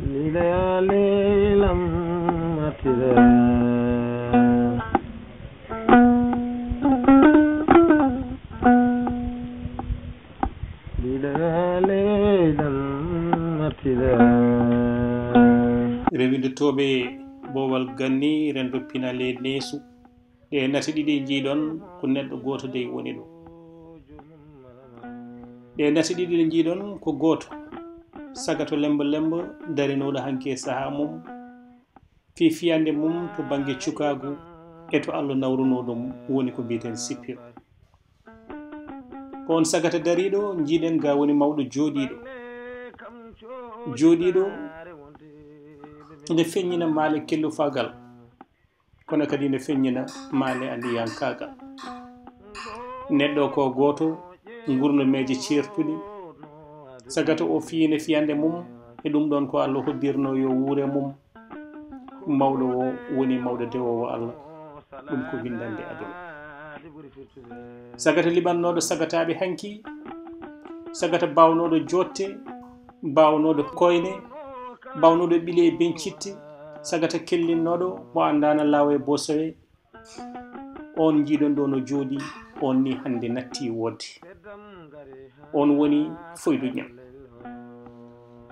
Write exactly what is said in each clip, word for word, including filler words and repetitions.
Lila leylam matida. Lila leylam matida. Rewindotooɓe boowal ganni, rendo pinale neesu. Ɗe nate ɗiɗi njiiɗon ko neɗɗo gooto dey woni ɗum. Ɗe nate ɗiɗi ɗe njiiɗon ko gooto, sagato lembo lembo darinooɗo hanki e sahaa mum, fii fiyande mum to bannge cukaagu e to Allah nawrunoo ɗum, woni ko mbiiten sippiro. Ko on sagata dariiɗo njiiɗen ga woni mawɗo jooɗiiɗo. Jooɗiiɗo ene feññina maale kellufaagal. Kono kadi ne feññina maale andiyankaagal. Neɗɗo ko gooto, ngurnumeeje ceertuɗi. Sagata o fiyine fiyande mum, e ɗum ɗon ko Allah hoddirno yo wuure mum. Mawɗo o woni mawɗo dewoowo Allah. Ɗum ko winndande aduna. Sagata liɓannooɗo sagataaɓe hanki, sagata baawnooɗo jooɗte, baawnooɗo koyne, baawnooɗo ɓile e bencitte, sagata kellinnooɗo mo anndaana laawo e boosowe, on njiiɗon ɗo no jooɗi, on ni hannde natti woodde. On woni Foydu Ñaŋ.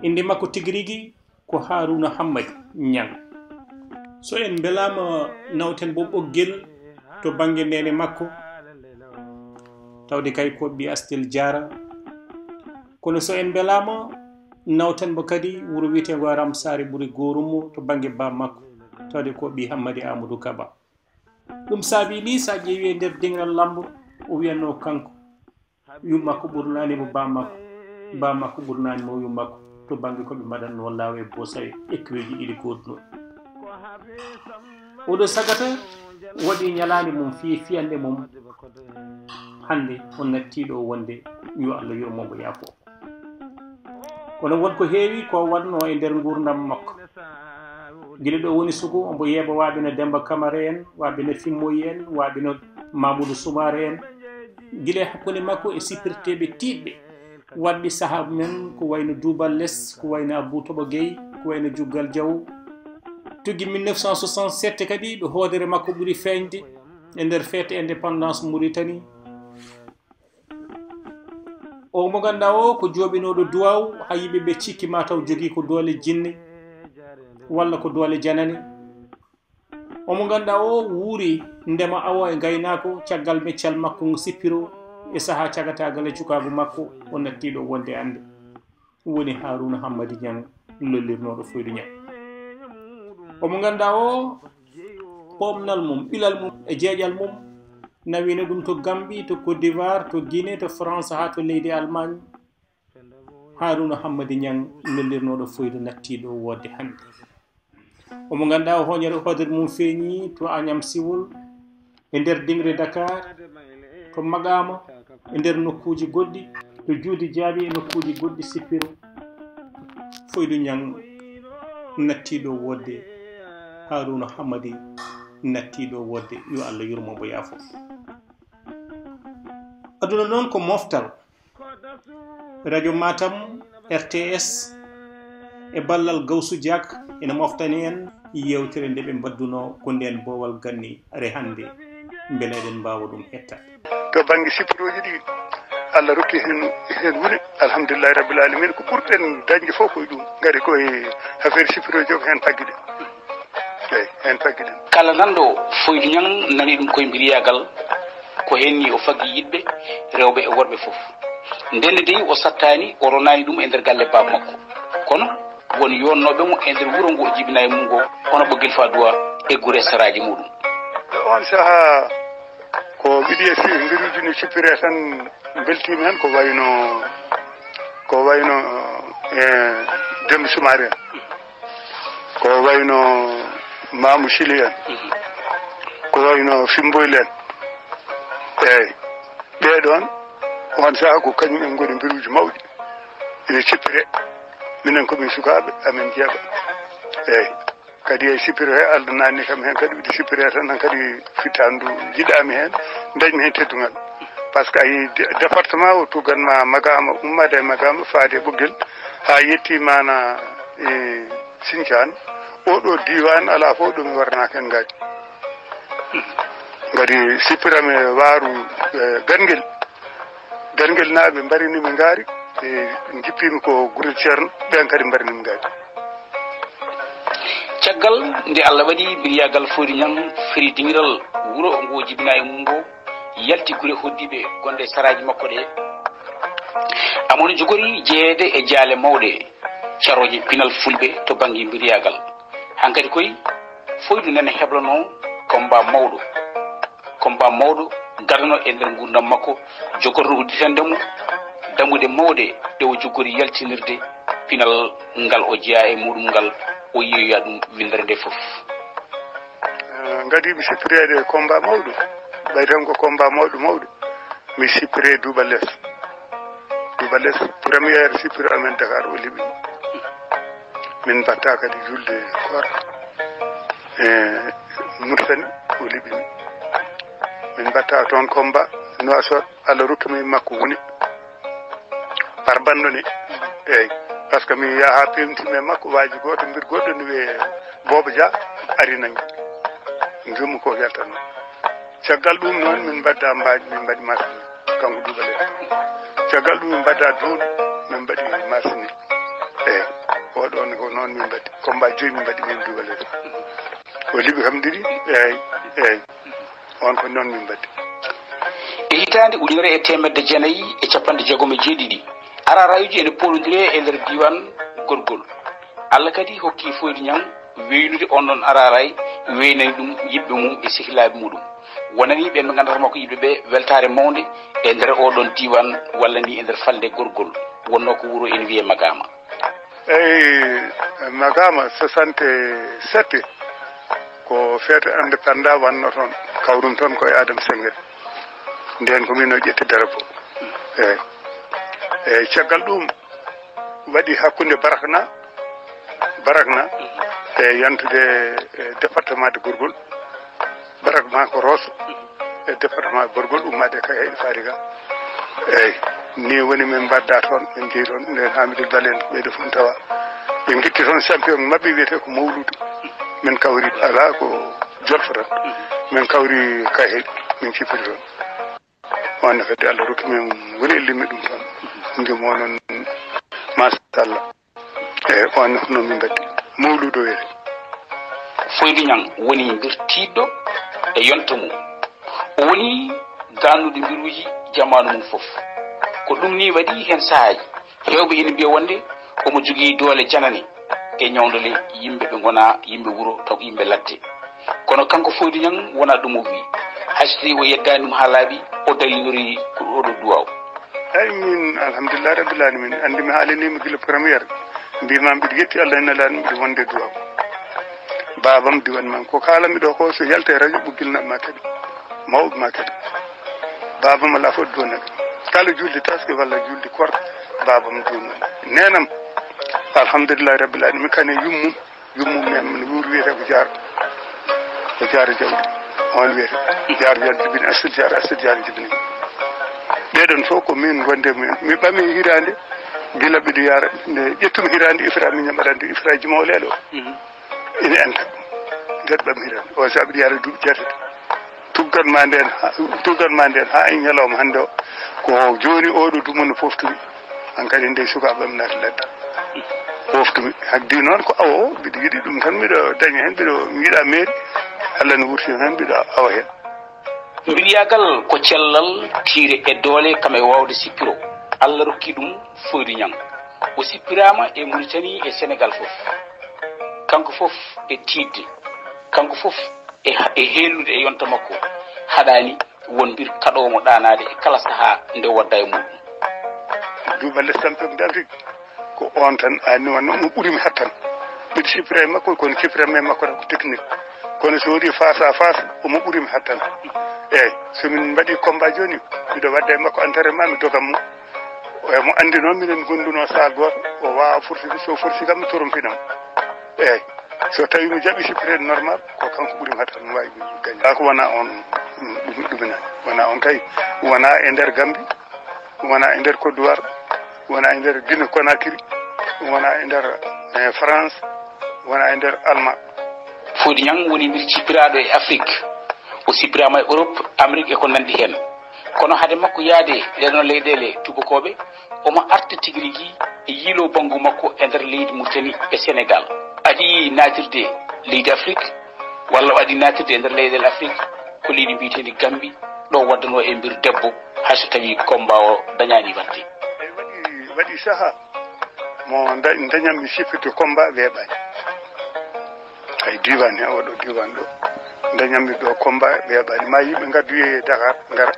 Innde makko tigi rigi ko Haaruna Hammadi Ñaŋ. So en mbelaama, nawten bo ɓoggel to bannge neene makko, tawde kay ko ɓii Astel Jaara. Kono so en mbelaama, nawten mo kadi wuro wiyeteengo Aram Saare Ɓuri Goorumo to bannge baa makko, tawde ko ɓii Hammadi Aamadu Kaba. Ɗum saabii ni, so a ƴeewi e nder diŋral Lambo, o wiyanno kanko, yummakko ɓurnaani mo baa makko, baa makko ɓurnaani mo yummakko, to bannge ko ɓe mbaɗatno laawe boosawe e kuweeji ɗiɗi goodunooɗi. Oɗo sagata waɗi ñalaande mum fii fiyande mum. Hannde o nattii ɗo wonde yo Allah yurmo mo, yaafo. Kono won ko heewi ko waɗno e nder nguurndam makko. Gila ɗo woni sugu, omo yeeɓa waaɓe no Demba Kamara en, waaɓe no Fimmoyi en, waaɓe no Mamoudou Soumaré en. Gila e hakkunde makko e sippirteeɓe tiiɗɓe, waɗɓe sahaa men ko wayno Duubal Les, ko wayno Abou Toɓo Guèye, ko wayno Juggal Diaw. Tuggi mille neuf cent soixante-sept kadi, ɗo hoodere makko ɓuri feeñde e nder fête indépendance Mauritanie. O mo ngannduɗaa o ko jooɓinooɗo duwaaw, haa yimɓe ɓe cikki maa taw jogii ko doole jinne walla ko doole janane. O mo ngannduɗaa o wuuri ndema, awo e ngaynaako, caggal meccal makko ngo sippiro e sahaa cagataagal e cukaagu makko, o nattii ɗo wonde hannde. Woni Haaruna Hammadi Ñaŋ, lollirnooɗo Foydu Ñaŋ. O mo ngannduɗaa o, pomnal mum, ɓilal mum e jeeƴal mum, nawino ɗum to Gambie, to Côte d'Ivoire, to Guinée, to France, haa to leydi Allemagne. Haaruna Hammadi Ñaŋ, lollirnooɗo Foydu, nattii ɗo woodde hannde. Omo ngannduɗaa o hoñere hoodere mum feeñi to Agnam Siwol, e nder diŋre Dakar, to Maqaama, e nder nokkuuji goɗɗi, to Juudi Jaaɓi e nokkuuji goɗɗi sippiro. Foydu Ñaŋ nattii ɗo woodde, Haaruna Hammadi nattii ɗo woodde, yo Allah yurmo mo, yaafo. Aduna noon ko moftal. Radio Matam, R T S, e ballal Gawsu Diak, ene moftani en yeewtere nde ɓe mbaddunoo ko ndeen boowal ganni are hannde, mbele eɗen mbaawa ɗum hettaade. To bannge sippirooji ɗi, Allah rokki heen, heen huunde, alhamdulillahi rabbil aalamiina, ko ɓurɗen dañde fof ko e ɗum, ngari ko e affaire sippirooji o ko heen faggiɗen. Eeyi, heen faggiɗen. Kala nanɗo Foydu Ñaŋ nani ɗum koye mbiriyaagal, ko heen ni o faggi yiɗɓe rewɓe e worɓe fof. Ndenne dey o sattaani, o ronaani ɗum e nder galle baaba makko. Kono won yoonnooɓe mo e nder wuro ngo o jibinaa e mum ngo, hono Ɓoggel Faduwa e gure saraaji muɗum. E oon sahaa ko mbiɗi e fi-, mbiruuji no cippiree tan, mbeltiimi heen ko wayno, ko wayno, eh, Demba Sumaare en. Ko wayno Maamu Sili en, ko wayno Fimboyli en. Eeyi, ɓee ɗoon, oon sahaa ko kañum en ngoni mbiruuji mawɗi. Ina cippiree. Minen ko min sukaaɓe, amin njeeɓa. Eeyi, kadi e sippiro he, Allah naatni kam heen kadi, ɓe sippiree tan, tan kadi fittaandu njiɗaami heen, ndañmi heen teddungal. Par ce que a yii de-, département o, tuggan ma Maqaama, ummaade e Maqaama, faade e Ɓoggel, haa yettii maana e Sincan, oɗo diiwaan alaa fof ɗo mi waranaaki heen ngaari. Ngari sippirami waaru, e, Garngel. Garngel naaɓe mbarini mi ngaari, e, njippimi ko Gurel Ceerno, ɓeen kadi mbarini mi ngaari. Caggal nde Allah waɗi biriyaagal Fooydu Ñaŋ firi dingiral wuro ngo jibinaa e mum ngo, yalti gure hoɗdiiɓe gonɗe e saraaji makko ɗe. Amono jogori jeyeede e jaale mawɗe carooje pinal fulɓe to bannge mbiriyaagal. Hankadi koy, Fooydu Nene heblanoo combat mawɗo. Combat mawɗo gadano e nder nguurndam makko, jogorɗo udditande mo dammuɗe mawɗe ɗe o jogori yaltinirde pinal ngal o jeyaa e muɗum ngal, o yeeyoya ɗum winndere nde fof. Eh, ngadi mi sippireede combat mawɗo, ɓay tan ko combat mawɗo mawɗo. Mi sippiree Duuba Les. Duuba Les, première sippiro amen Dakar, o liɓi. Min mbatta kadi julde koor. E Mauritanie, o liɓi. Min mbatta toon combat, Nouakchott, Allah rokki min makko woni. Par banndo ni. Eeyi. Par ce que mi yaha pemtimi e makko, waaji gooto, mbir goɗɗo ne wiyee Booba Dia, ari nangi. Njumu ko yaltan. Caggal ɗum noon, min mbadda mbaaji, min mbaɗi masini, kanko Duuba Les. Caggal ɗum, min mbadda duuɗi, min mbaɗi masini. Eeyi, oɗo ne ko noon min mbaɗi. Combat joyi min mbaɗi min Duuba Les. O liɓi kam ɗiɗi, eeyi, eeyi. On ko noon min mbaɗi. E hitaande ujunere e teemedde jeenayi e capanɗe jeegom e jeeɗiɗi, ararayuji ene poolondire e nder diiwaan Gorgol. Allah kadi hokki Fooydu Ñaŋ weynude on ɗon araray, weynani ɗum yiɗɓe mum e sehilaaɓe muɗum. Wonani ɓen ɓe nganndantaa makko yiɗɓe ɓe weltaare mawnde e nder oo ɗon diiwaan, walla ni e nder falnde Gorgol, wonnoo ko wuro ene wiyee Magaama. Eyi, Magaama soixante-sept, ko feete indépendant wannoo toon, kawrum toon ko e Adama Senghel. Ndeen ko min o ƴetti drapeau. Eyi. Eyi, caggal ɗum, waɗi hakkunde Barakna, Barakna e yantude, e département de Gorgol. Barakna ko Rosso e département Gorgol, ummaade e Kayhayɗi Fariga. Eeyi, ni woni min mbadda toon, min njehi toon, nden Hamidou Balen, ɓeyɗo fof tawa. Ɓe ngitti toon champion maɓɓe wiyetee ko Mawludu. Min kawri, alaa ko Jolfo tan. Min kawri Kayhayɗi, min cippiri toon. On ne kadi Allah rokki min woni e limmi ɗum toon. Ngim o noon, machallah. Eeyi, on ne ko noon min mbaɗi. Mawludu wiyetee. Fooydu Ñaŋ woni mbir tiiɗɗo e yonta mum. O woni gannude mbiruuji jamaanu mum fof. Ko ɗum ni waɗi heen sahaaji heewɓe ina mbiya wonde omo jogii doole janane e ñawndole yimɓe ɓe ngonaa yimɓe wuro, taw ko yimɓe ladde. Kono kanko Fooydu Ñaŋ wonaa ɗum o wiyi. Hay so tawii o yeddaani ɗum haa laaɓi, o dalinori ko oɗo duwaaw. Eeyi, min, alhamdulillah rabbil alamin, anndi mi haalanii mo gila première. Mbiimi mbiɗo yetti Allah e Nelaaɗo, mbiɗo wonde duwaaw. Baabam diwani man. Ko kaalanmi ɗo ko so yalti e rajo, ɓoggol naɓi ma kadi. Mawɓe ma kadi. Baabam alaa fof duwanat. Kala julde taske walla julde koor, baabam duwanat. Neenam, alhamdulillahi rabbil alamin, kane yummum, yummum men, no wuuri wiyetee ko Jaara. Ko Jaara Jawdi. On wiyetee Jaara Jawdi jibini Asid, Jaara Asid, Jaara jibini. Ɓeɗon fof ko min wonde mumen. Mi ɓami hiraande, gila mbiɗo yaara, nde ƴettumi hiraande, ifra mi ñamalande, ifra jimawleɗo. Mhm. Ina enta. Nder ɓam hiren. O sabi yara duuɓi jeetati. Tuggan ma nden, ha-, tuggan ma nden ha e ñalawma hannde o. Ko jooni oɗo dumunna poftumi. An kadi nde sukaaɓe am naati ladde. Poftumi. Hakdi noon ko awo, mbiɗo yiɗi ɗum tan, mbiɗo daña heen, mbiɗo yiɗa meeri. Allah no wurti heen, mbiɗo awa heen. Mbiriyaagal ko cellal, tiire e doole, kam e waawde sippiro. Allah rokki ɗum Fooydu Ñaŋ. O sippiraama e Muritani e Senegaal fof. Kanko fof e tiiɗde. Kanko fof e ha-, e heelnude e yonta makko. Haɗaani won mbir kaɗoowo mo ɗaanaade e kala sahaa nde o wadda e muɗum. Duuɓi lestampe mi dalti. Ko on tan, a, ni wonno omo ɓuri mi hattan. Mbiɗo sippira e makko, kono sippira e makko tan ko technique. Kono so woni face à face, omo ɓuri mi hattan. Eeyi, so min mbaɗi combat jooni, mbiɗo wadda e makko entraînement, mi dogan mo. Omo anndi noon minen ngondunoo salle gooto, o waawa forcé mi, so forcé kam mi toromfinam. Eeyi, so tawi mi jaɓi sippirede normal, ko kanko ɓuri mi hattan, mi waawi gañde. Kaa ko wonaa on, mm, ɗum, ɗuminani. Wonaa on kay, wonaa e nder Gambie. Wona e nder Côte d'Ivoire, wona e nder Guinée Conakry, wona e nder, eh, France, wona e nder Alma. Fodi Ñang woni mbir cippiraaɗo e Afrik. O sippiraama e Europe, Amérique e ko nanndi heen. Kono hade makko yaade e ɗeɗon leyɗeele tubakooɓe, omo arta tigi rigi e yiilo banngu makko e nder leydi Mauritanie e Sénégal. Adii naatirde leydi Afrik, walla o adii naatirde e nder leyɗeele Afrik, ko leydi mbiyeteendi Gambi, ɗo waddano e mbir debbo, hay so tawii combat o dañaani waɗde. Waɗi, waɗi saha mo nda-, ndañammi sippirde combat weeɓaani. Hay diiwaan he, oɗo diiwaan ɗo, ndañammi ɗo combat weeɓaani. Ma yimɓe ngaddu yehi e Dakar, ngara.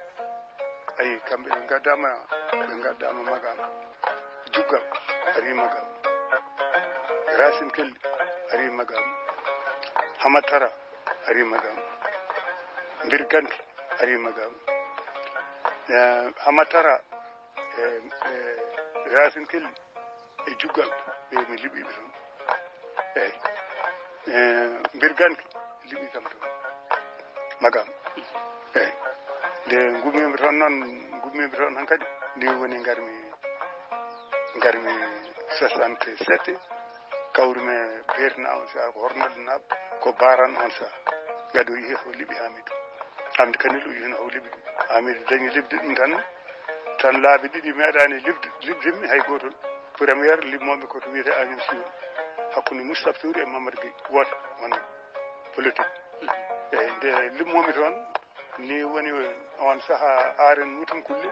Ayi, kamɓe ɓe ngaddaama, ɓe ngaddaama Magam. Juggal, ari Magam. Racine Kelly, ari Magam. Hamatara, ari Magam. Mbirganti, ari Magam. Eh, Hamatara, eh, eh, Racine Kelly, e Juggal, ɓe mi liɓi ɓe toon. Eyi. Eh, Mbirganti, liɓi kam toon. Magam. Eyi. Nde ngummiimi toon noon, ngummiimi toon hankadi, ni woni ngarmi, ngarmi soixante-sept, kawrumi e Beerna on saha, ko Hornal Naab, ko Baran on saha. Ngadi o yehi o liɓi Hamidou. Hamidou Kanel o yehi o liɓi ɗum. Hamidou dañi liɓde ɗum tan, tan laabi ɗiɗi meeɗaani liɓde, liɓdimmi hay gootol. Première liɓmoomi ko to wiyetee Agnam Siwol, hakkunde Moustapha Touré e Mamadou Gueye, wooto wonno politique. Eyi, nde liɓmoomi toon, ni woni on saha Aaren Mutum Kulle,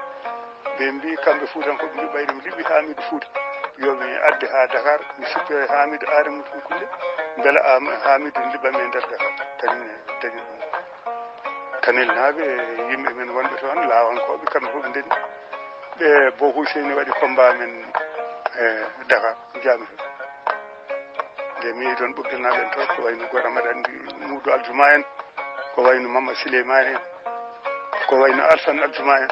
ɓe mbi kamɓe Fuutankooɓe mbi ɓayri mi liɓi Hamidou Fouta, yo mi adde haa Dakar, mi sippira Hamidou Aaren Mutum Kulle, mbela Am-, Hamidou liɓami e nder Dakar, kañum ne dañi ɗum. Kanelnaaɓe, yimɓe men wonɓe toon, Laawankooɓe, kamɓe fof ɓe ndeni. Ɓe Bo Huseyni waɗi combat men e Dakar, jaami toon. Nde mi yehi toon, Ɓoggel naaɓe en toon, ko wayno Gora Mbaɗa Anndi Muudu Aljuma en, ko wayno Mamma Sileymaani en, ko wayno Alsan Aljuma en.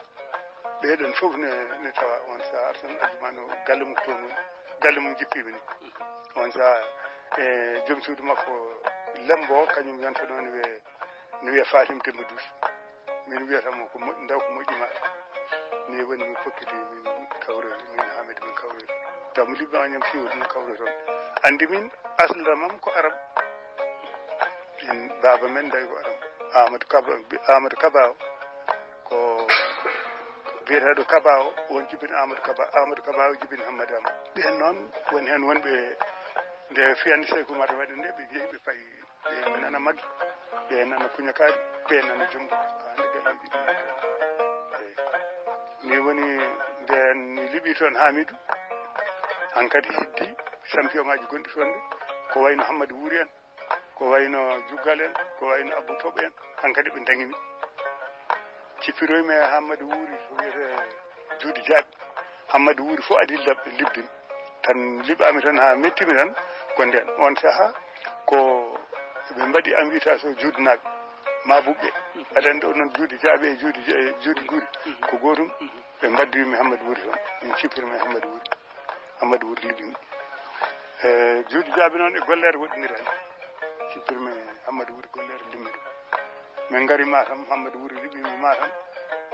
Ɓee ɗoon fof ne, ne tawa on saha Alsan Aljuma no galle mum toon woni, galle mum jippiimi ni. On saha, e joom suudu makko Lembo, kañum yonta noon wiye, no wiye Fatim Demba Duus. Min wiyata mo ko moƴ-, ndaw ko moƴƴi ma. Ni woni min fokkiti, min kawroy, min Hamid min kawroy. Taw mo liɓɓe ma ñam siwol min kawroy toon. Anndi min aslamam ko Arab. Min baaba men ndawi ko Arab. Amadou Kaba, Amadou Kaba o ko biyeteeɗo Kaba o, on jibini Amadou Kaba, Amadou Kaba o jibini Hammadi Amadou. Ɓeen noon woni heen wonɓe nde fiyande Seyku Umar waɗi nde, ɓe njehi ɓe payi. Ɓe nana maggi, ɓe nana kuñakaari, ɓe nana junngo. Haa nde galleeji ɗi natti. Eey. Ni woni nde mi liɓi toon Hamidou, hankadi heddi champion ngaji gonɗi toon ɗi, ko wayno Hammadi Wuuri en, ko wayno Juggal en, ko wayno Abou Toɓo en, hankadi ɓe ndañi mi. Cippiroy mi e Hammadi Wuuri, ko wiyetee Juude Jaaɓi. Hammadi Wuuri fof adi lab-, liɓde mi. Tan liɓaami tan haa metti mi tan, ko ndeen. On saha ko ɓe mbaɗi invitation Juudenaaɓe, Maabuɓe. Aɗa anndi on noon Juude Jaaɓi e Juude Ja-, e Juude Guuri ko gootum. Ɓe mbaddi mi Hammadi Wuuri toon. Min cippir mi Hammadi Wuuri. Hammadi Wuuri liɓi mi. E Juude Jaaɓi noon e golleere woɗɗiniraani. Cippir mi Hammadi Wuuri golleere limmi ɗum. Min ngari Matam, Hammadi Wuuri liɓi mi Matam.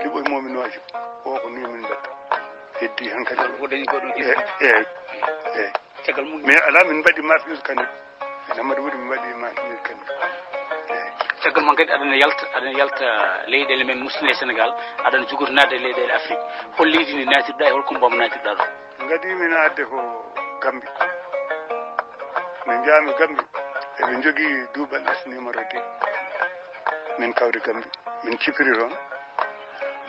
Liɓoy moomi Noojo. O ko ni min mbaɗta. Heddi hankadi. Ko dañi ko ɗum. E, e, e. Caggal mum. Mais alaa, min mbaɗi martyr kadi. Min Hammadi Wuuri min mbaɗi martyr kadi. E. Caggal mum kadi aɗana yalta, aɗana yalta leyɗeele men musidɗe e Sénégal, aɗana jogori naatde e leyɗeele Afrique. Hol leydi ndi naatirɗaa e hol combat mo naatirɗaa ɗo? Ngadi min adde ko Gambi. Min njahmi Gambi, eɓe njogii duubal S numéro deux. Min kawri Gambi, min cipiri toon.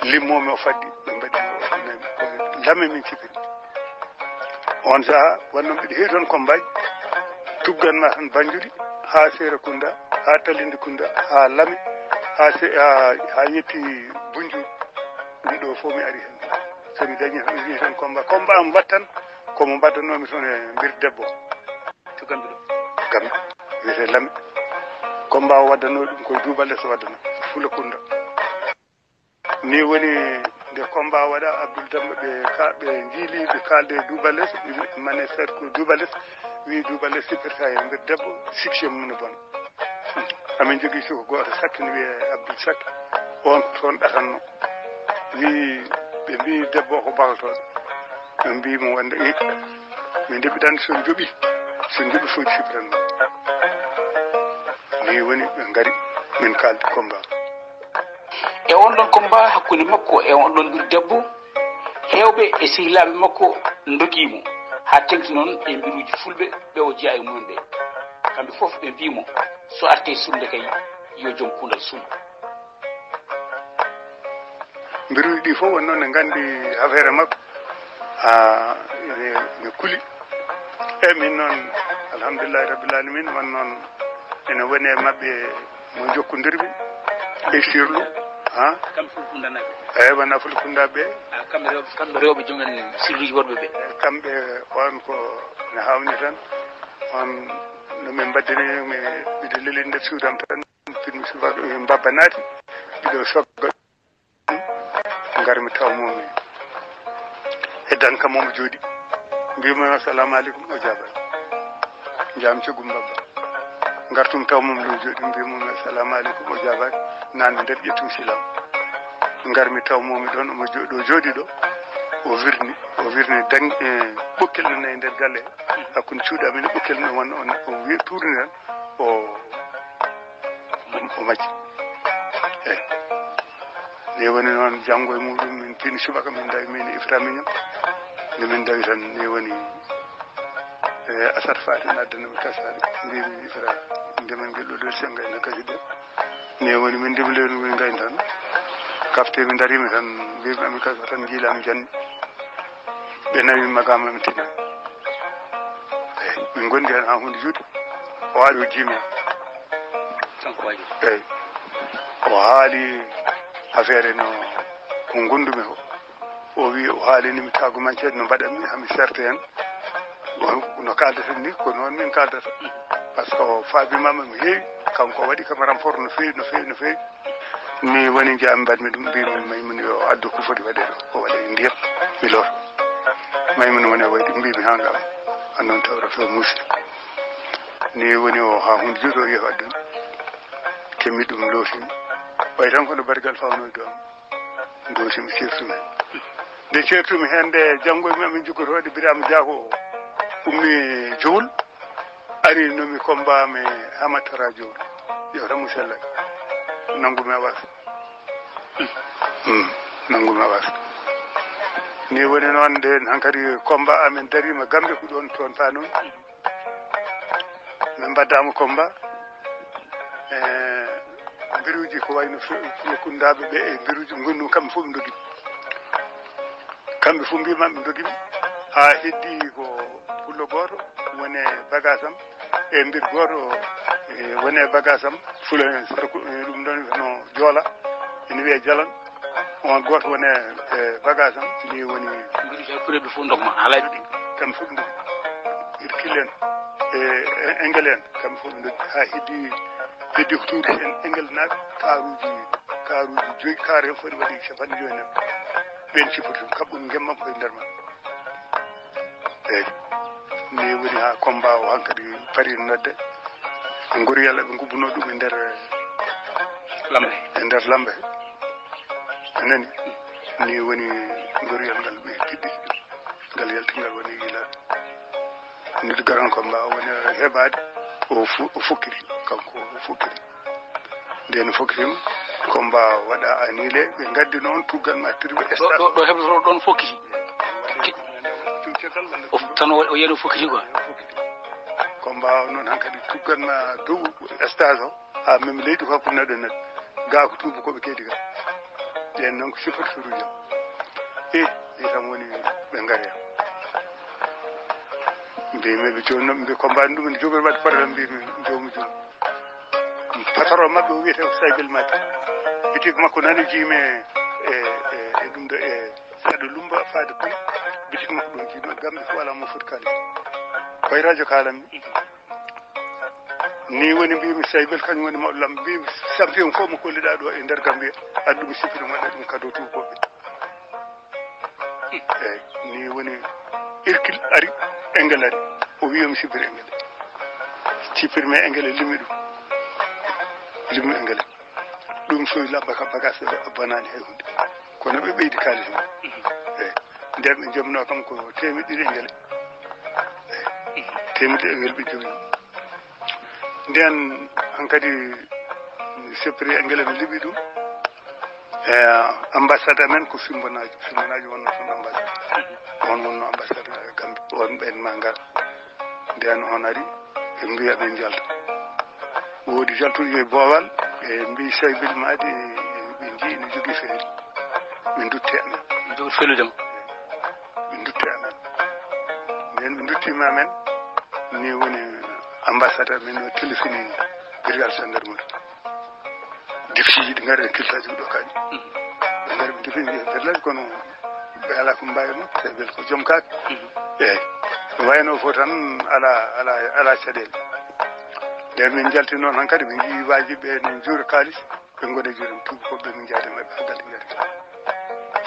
Limmoomi o faddi, ɓe mbaɗi o, lame min cipiri. On saha, wonno mbiɗa heewi toon kombaaji, tuggan ma tan Banjuli, haa Seerakunda, haa Talindi Kunda, haa Lame, haa Se-, haa, haa yetti Bunjul. Ɗum ɗo fof mi ari heen. So mi dañi tan, mi dañi tan combat. Combat am wattan, ko mo mbaɗdanoomi toon e mbir debbo. To Gambi ɗo? Gambi. Wiyetee Lame. Combat o waddanoo ɗum koye Duuba Les o waddanoo. Fula Kunda. Ni woni nde combat waɗa Abdoul Demba ɓe ka-, ɓe njiili ɓe kaalde e Duuba Les, ɓe mane seet ko Duuba Les, wi Duuba Les sippirta e mbir debbo, succès mum ne bon. Amin jogii suko gooto Sakke ne wiyee Abdoul Sakke, on ko toon ɗatanno. Wi ɓe mbi debbo o ko balotooɗo. Ɓe mbi mo wonde i, min de mbiɗa anndi so joɓi. So njiɗi fof cifiran. Ni woni ɓe ngari, min kaaldi combat. E on ɗon combat hakkunde makko e on ɗon ɓiɗɗo debbo, heewɓe e sehilaaɓe makko ndogii mo, haa teŋti noon e mbiruuji fulɓe ɓe o jeyaa e mumen ɓe. Kamɓe fof ɓe mbii mo, so artee sumde kay, yo joom kuundal sum. Mbiruuji ɗi fof won noon ne nganndi affaire makko. Ah, ene, ene kuli. E min noon, alhamdulillahi rabbil alamin, won noon ene woni e maɓɓe mo jokkondirmi e sirlu. Ha? Kamɓe fof Fulfulde naaɓe. Eyi, wona Fulfulde naaɓe. Ah, kamɓe rewɓe, kamɓe rewɓe joom en sirluuji worɓe ɓe. Kamɓe, on ko ne hawni tan. On no min mbaddani, mi, miɗo leli nder suudam tan. Pinmi subaka, min mbabba naati. Miɗo sogga. Ngarmi taw momi e danka momo jooɗi. Mbimi, "Assalamu aleykum," o jaabani. Jam coggu mbabba. Ngartum taw momi ɗo jooɗi, mbimi, "Assalamu aleykum," o jaabani. Nanmi nder ƴettum silam. Ngarmi taw momi ɗon, omo jo-, ɗo jooɗi ɗo. O wirni, o wirni dan-, eh, ɓokkel no nayi nder galle. Hakkunde cuuɗi amen e ɓokkel no won, on, o wi-, tuurni tan. O, o majji. Eyi. Nde woni noon, janngo e muɗum, min pini subaka, min ndawi, min e Ifra miñam. Nde min ndawi tan, nde woni, e, asar faati, mi addana mi kasaari. Mbimi, "Ifra, ndemen ngel ɗo, ɗo sennga ene gasi de." Nde woni, min ndemlenu, min ngayi tan. Kafte, mi darimi tan, mbimi, "Ami kasa tan, njiilami janni." Ɓe nawi magama mi tina. Eyi, min gondi hen ha hunde juuti. O ari o jimi. Kanko waji. Eyi. O haali affaire no ko gondumi ko. O wi o haalini mi tagu man ceede no mbaɗanmi ha mi serte hen. Bon, no kaldata ni, ko noon min kaldata. Par ce que o faabima mi heewi, kanko waɗi kam renfort no feewi, no feewi, no feewi. Mi woni njaami mbaɗmi ɗum, mbimi Maymuna yo addu ko foti waɗeede ko, o waɗa e ndiyam, mi loota. Maymuna woni o waɗi ɗum, mbimi haa ngam an noon tawra to muusi. Ni woni o haa huunde juuti o yehi o addu. Kemmi ɗum lootimi. Way tan kono bargal fawnoy doom. Lootimi ceertumi. Nde ceertumi heen nde janngo mi amin joggotoɗe Birama Diago o ummi Jowol. Ari no mi komba mi Amatara Jowol. Yo ramu sella. Nangu mi awas. Hmm, nangu mi awas. Ni woni noon nde hankadi komba amin darima Gambe ko ɗoon toon fa noon. Min mbaddama combat. E mbiruuji ko wayno fu-, fulakundaaɓe ɓe e mbiruuji gonɗum kamɓe fof ɓe ndogimi. Kamɓe fof mbima ɓe ndogimi. Haa heddi ko pullo gooto woni e bagasam. E mbir gooto, e woni e bagasam. Fula en sarku, e ɗum ɗon no joola. Ene wiye jalan. On gooto woni e, e bagage am, ni woni. Mbiɗo jaa kureeɓe fof ndogma, haalay ɗum. Kamɓe fof ndogi. Irkil en, e, e, Engel en, kamɓe fof ndogi. Haa heddi, heddi ko tuuti en Engel naaɓe, kaaruuji, kaaruuji joyi, kaar en foti waɗi cappanɗe joyi neɗɗo. Ɓeen cippata ɗum, kaɓɓum ngem makko e nder maɓɓe. Eyi. Ni woni haa combat o hankadi pari nodde. Ɓe ngori yalla ɓe ngubbuno ɗum e nder lambe. E nder lambe. A nani? Ni woni ngoriyal ngal ɓe kiɗɗi. Ngal yalti ngal woni yilaade. Nit garan combat o woni heɓaade. O fu-, o fukkiri. Kanko o fukkiri. Nden fokkiti ma, combat waɗa annulé, ɓe ngaddi noon tuggal ma triple ɗo, ɗo, ɗo heɓata ɗon fokkiti. Tan o, o yeɗo fokkiti quoi. Combat o noon hankadi tuggal ma dow stage o, ha même leydi ko hakkunde neɗɗo e neɗɗo. Ga ko tuubu ko ɓe kedi ga. Ɓen noon ko sifati suruji am. Eh, ɗi kam woni ɓe ngari am. Mbimi ɓe joni noon, mbi combat ɗum ne jogori waɗde problème, mbimi joomi joomi. Patron maɓɓe o wiyetee ko Saybel Mati. Bitik makko nani jiimi e, e, e ɗum ɗo e Saɗo Lumba faade Puli. Bitik makko ɗum jiimi Gambe fof alaa mo foti kaalis. Koye radio kaalanmi. Ni woni mbimi Saybel kañum woni mawɗo lam. Mbimi champion fof mo kolliɗaa ɗo e nder Gambia. Aɗa ɗum sifiri mo waɗa ɗum cadeau tuubakooɓe. Eyi, ni woni Irkil ari, Engel ari. O wi yo mi sifir Engel. Sifirmi Engel, limmi ɗum. Limmi Engel. Ɗum sowi labba ka bagage ɗo, a bonani hay hunde. Kono ɓe ɓeydi kaalis mum. Eyi. Nder ɓe jomno kam ko teemeɗɗe ɗiɗi Engel. Eyi. Emi de welɓe jogi. Nden hankadi mi seppiri e ngele mi liɓi ɗum. E ambassade amen ko Fimbonaji, Fimbonaji wonno toon ambassade. On wonno ambassade e Gambie, on ɓen ma ngar. Nden on ari, ɓe mbiya ɓe njalta. Woodi jaltuɗo e Boowal, ɓe mbi Seybil Maadi, ɓe njii no jogii feeri. Ɓe ndutti amen. Ɓe ndutti felude mo. Ɓe ndutti amen. Nden ɓe nduttiima amen, ni woni ambassade amen o telefini brigade gendarmerie. Defisiji ɗi ngari e kiltaji ɗo kaji. Ɓe ngari ɓe defini ɓe perlaji kono ɓe ala ko mbawi mo, Seybil ko joom kaake. Eyyi. Wayno fof tan ala, ala, ala caɗele. Nden min jalti noon hankadi ɓe njii waaji ɓe ne juura kaalis. Ɓe ngoni e juuɗe am, tuubakooɓe ɓe, min njaadi maɓɓe haa galle njaadi.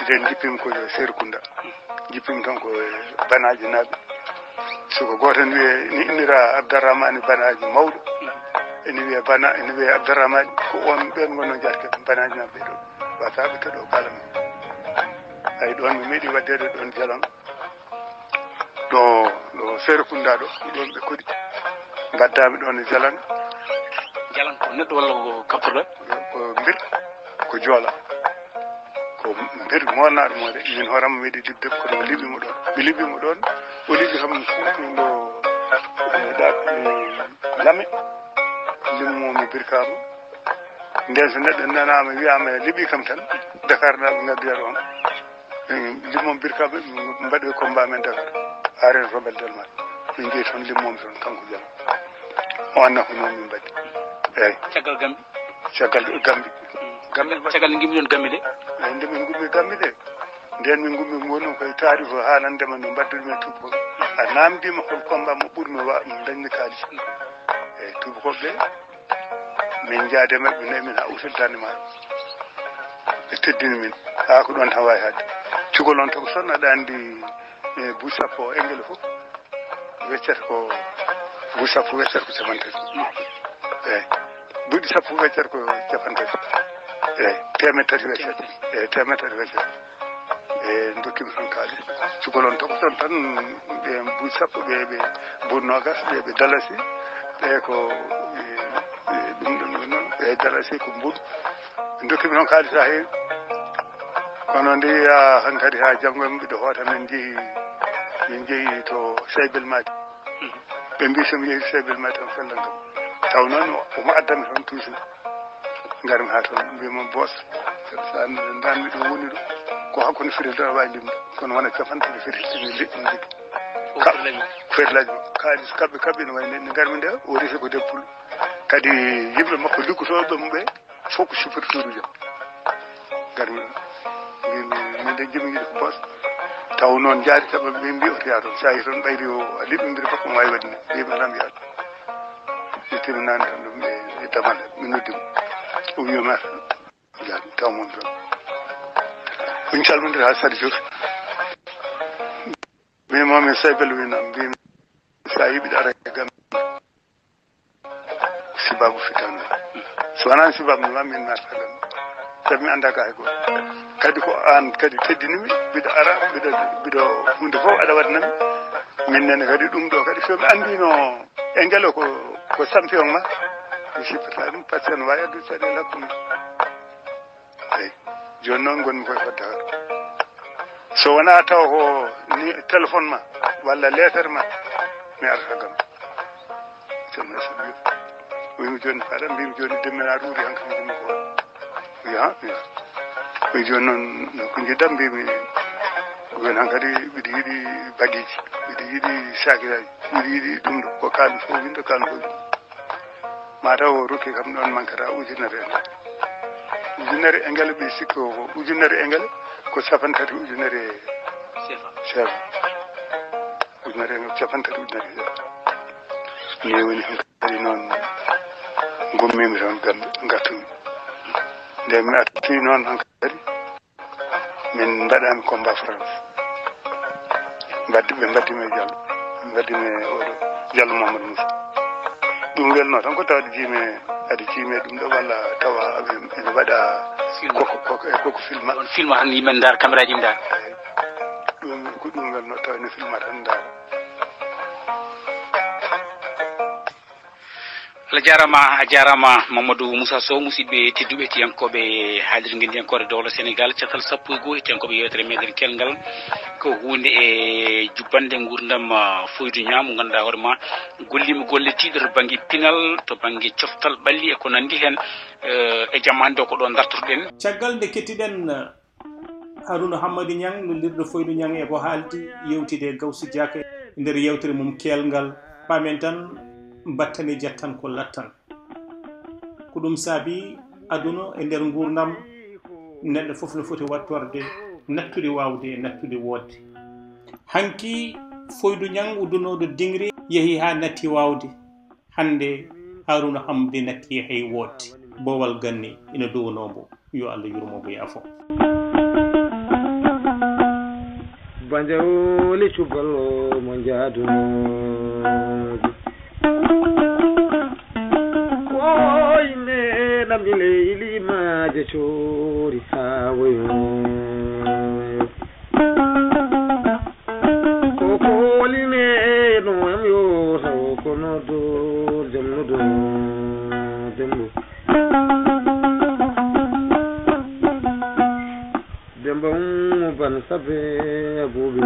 Nden njippii mi ko Serekunda. Njippii mi toon ko e Banaaji naaɓe. Suka gooto ene wiyee, ene innira Abdarrahmani Banaaji mawɗo. Ene wiyee Bana, ene wiyee Abdarrahmani, ko on ɓeen ngonnoo njaadi kadi Banaaji naaɓe ɗo. Wasaaɓe keɗoo kala men. Ay, ɗoon mi meeɗii waɗdeede ɗoon jalan. Ɗo, ɗo Serekunda ɗo, ɗoon ɓe koɗi. Ngaddaami ɗoon e jalan. Jalan ko neɗɗo walla ko kappuɗo? Ko mbir, ko joola. Ko mbir moolnaaɗo moode. Min hooram mi meeɗi liɓde kono o liɓi mo ɗoon. Mi liɓi mo ɗoon, o liɓi kam ɗo, eh, ɗa, eh, Lame. Limmo mi birkaama. Nden so neɗɗo nanaama wiyaama liɓi kam tan, Dakar naaɓe ngaddoya ɗoon. Min limmon birkaɓe, min mbaɗi combat men Dakar. Arena Robert Delmat. Min jeeyi toon limmon toon, kanko Jam. O anna ko noon min mbaɗi. Eyyi. Caggal Gambi? Caggal Gambi. Gambi, caggal nde ngimmi ɗon Gambi de? Eyyi, nde min ngummi Gambi de. Nden min ngummi woni koye taarif o haalande ma no mbaɗduɗen e tuuba. A namdima hol combat mo ɓurmi wa-, mo dañmi kaalis. Eyyi, tuuba ko ɓe. Min njaade maɓɓe, nayi min haa usul darnde maɓɓe. Ɓe teddini min. Haa ko ɗoon tan waawi haɗde. Cukol on toko son, aɗa anndi, e buuɗi sappo engele fof, weccata ko, buuɗi sappo weccata ko capanɗe tati. Eeyi. Buuɗi sappo weccata ko capanɗe tati. Eeyi. Teemedde tati weccata. Eeyi, teemedde tati weccata. E ndokkimi toon kaalis. Cukol on toko son tan, ɓe buuɗi sappo, ɓe, ɓe buuɗi noogas, ɓe, ɓe dalasi, ɓe ko, e, e, ɗum ɗon ɗon noon, ɓe dalasi ko mbuuɗi. Ɓe ndokkimi toon kaalis haa heewi. Kono nde yaa hankadi haa janngo mbiɗo hoota, min njehi, min njehi to Seybel Madi. Ɓe mbi so mi yehi Seybel Madi tan fellan kam. Taw noon omo addami toon toujours. Ngarmi haa toon, mbiymi boos, so a nani miɗo woni ɗo, ko hakkunde firti tan a waawi limde, kono wona capanɗe tati firti tan liɓɗi liɓɗi. Ka-, ferlaji ma. Kaalis kaɓɓe, kaɓɓe no wayi nde ngarmi nde, o resi ko debbo pullo. Kadi yimɓe makko liggotooɓe mo ɓe, fof ko supporteruuji am. Ngarmi ɗo, mbiymi, min de jimi yiɗi ko boos. Taw noon jaari taɓa ɓe mbi o toyaa toon. So a yehi toon ɓayri o, a liɓɗondiri makko, omo waawi waɗde ni. Mbiymi alaa mi yaha. Mi timminaani tan ɗum e, e damal, mi noddi mo. O wiima, "Jaa, mi taw mon toon." Min calmondiri haa Sadi Jofi. Min mo min Seybel wina, mbimi, "So a yiɗi ara e Gambie, sibaabu fitande. So wonaa sibaabu ma, min naata Gambie. Sabi mi anndaa ka hay gooto. Kadi ko aan kadi teddini mi, mbiɗo ara, mbiɗo, mbiɗo huunde fof aɗa waɗana mi." Min nene kadi ɗum ɗo kadi, so mi anndino e ngelo ko, ko champion ma, mi sippata ɗum, par ce que no waawi addude caɗeele hakkunde. Eyi, jooni noon ngonmi koye fodde hara. So wonaa taw ko ni téléphone ma, walla leetere ma, mi arata gam. Ceerno Issa Diouf. Wiymi jooni paɗa, mbimi jooni demmina ɗuuɗi hankadi ɗum ko. Wi ha, wi ha. Wi jooni noon ko njiɗɗam mbimi ko woni hankadi mbiɗa yiɗi bagiiji, mbiɗa yiɗi sakiraaji, mbiɗa yiɗi ɗum ɗo. Ko kalan fof winde kalan fof winde. Ma taw o rokki kam ɗoon mankata ujunere e ngel. Ujunere e ngel ɓe sikko ko ujunere e ngel ko capanɗe tati ujunere sefa. Ujunere e ngel capanɗe tati ujunere sefa. Ni woni hankadi noon ngummimi toon Gambi, ngartumi. Nde mi arti noon hankadi, min mbaɗaani combat France. Mbaddi, ɓe mbaddi mi e Diallo. Ɓe mbaddi mi e oɗo Diallo Mamadou Moussa. Ɗum welno tan ko tawa aɗa jiimi, aɗa jiimi ɗum ɗo walla tawa aɓe, ene waɗa film. Koko, koko, e koko filma. On filma tan yimɓe ndaara, caméra ji ndaara. Eyi. Ɗum ko ɗum welno tawa ene filma tan ndaara. Allah jaaraama, a jaaraama Mamadou Moussa Sow. Musidɓe tedduɓe, hettiyankooɓe haalirde ngenndiyankoore Dowla Senegaal, catal sappo e goo, hettiyankooɓe yeewtere meɗen kelngal, ko huunde e jubbannde nguurndam, ah, Foydu Ñaŋ, mo ngannduɗaa hoore ma golliima golle tiiɗe to bannge pinal, to bannge coftal ɓalli e ko nanndi heen. Eh, e jamaande o ko ɗoon dartotoɗen. Caggal nde kettiɗen Haruna Hammadi Ñaŋ, lullirɗo Foydu Ñaŋ, e ko haaldi yewtide e Gawsu Jaaka e nder yewtere mum keelngal, paamen tan battane jattan ko lattan. Ko ɗum saabi aduna e nder nguurndam, neɗɗo fof no foti wattorde nattude waawde e nattude woodde. Hanki Foydu Ñaŋ uddunooɗo diŋri yehi haa natti waawde. Hannde Haruna Hammadi natti hay woodde. Boowal ganni ina duwanoo mbo. Yo Allah yurmo mbo, yaafo. Banjawli cuballo mo njaadunooji. Ko ine ɗam ɗi leyli maaje coori haa woyo. Ko koline no am yo taw kono dor jam no dor dembo. Dembo mo ban sabe abubi.